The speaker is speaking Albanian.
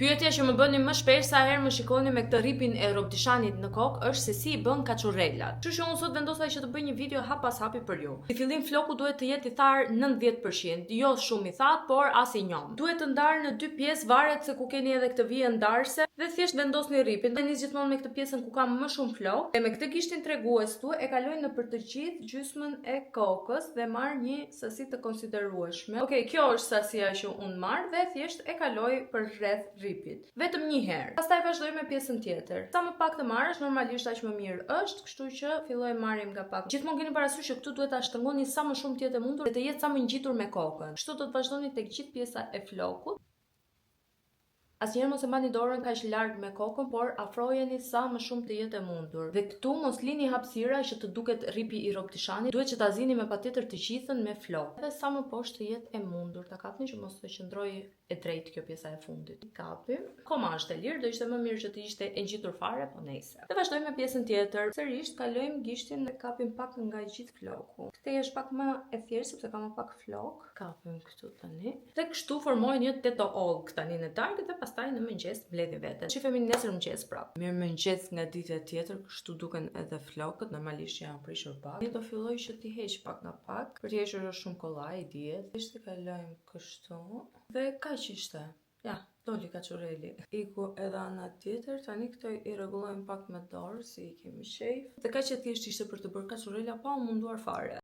Pyetja që më bëni më shpesh sa herë më shikoni me këtë rripin e robdishanit në kokë është se si i bën kaçurrelat. Kështu që unë sot vendosa që të bëj një video hap pas hapi për ju. Si fillim, floku duhet të jetë i tharë 90%, jo shumë i thatë, por as i njomë. Duhet të ndarë në dy pjesë, varet se ku keni edhe këtë vijë ndarëse, dhe thjesht vendosni rripin. Dhe nis gjithmonë me këtë pjesën ku kam më shumë flok, dhe me këtë gishtin tregues tu e kaloj në për të gjithë gjysmën e kokës dhe marr një sasi të konsiderueshme. Okej, kjo është sasia që unë marr dhe thjesht e kaloj për rreth rripit. Vetëm një herë. Pastaj vazhdoj me pjesën tjetër. Sa më pak të marrësh, normalisht aq më mirë është, kështu që filloj marrim nga pak. Gjithmonë keni parasysh që këtu duhet ta shtëngoni sa më shumë të jetë e mundur dhe të jetë sa më ngjitur me kokën. Kështu do të vazhdoni tek gjithë pjesa e flokut. Asnjëherë mos e mbani dorën kaq larg me kokën, por afrojeni sa më shumë të jetë e mundur. Dhe këtu mos lini hapësira që të duket rripi i robdishanit, duhet që ta zini me patjetër të gjithën me flok. Edhe sa më poshtë të jetë e mundur, ta kapni që mos të qëndrojë e drejtë kjo pjesa e fundit. Kapim. Koma është e lirë, do ishte më mirë që të ishte e ngjitur fare, po nejse. Dhe vazhdojmë me pjesën tjetër. Sërish kalojmë gishtin dhe kapim pak nga gjithë floku. Këtë është pak më e thjeshtë sepse ka më pak flok. Kapim këtu tani. Dhe kështu formoj një teto ollk tani në darkë dhe pastaj në mëngjes mbledhim veten. Shifemi nesër mëngjes prap. Mirë mëngjes nga dita tjetër, kështu duken edhe flokët, normalisht janë prishur pak. Ne do filloj që t'i heq pak nga pak. Për t'i hequr është shumë kollaj, i dihet. Thjesht e kalojmë kështu. Dhe kaq ishte. Ja, doli kaçurreli. Iku edhe ana tjetër, tani këto i rregullojmë pak me dorë, si i kemi qejf. Dhe kaq e thjesht ishte për të bërë kaçurrela pa u munduar fare.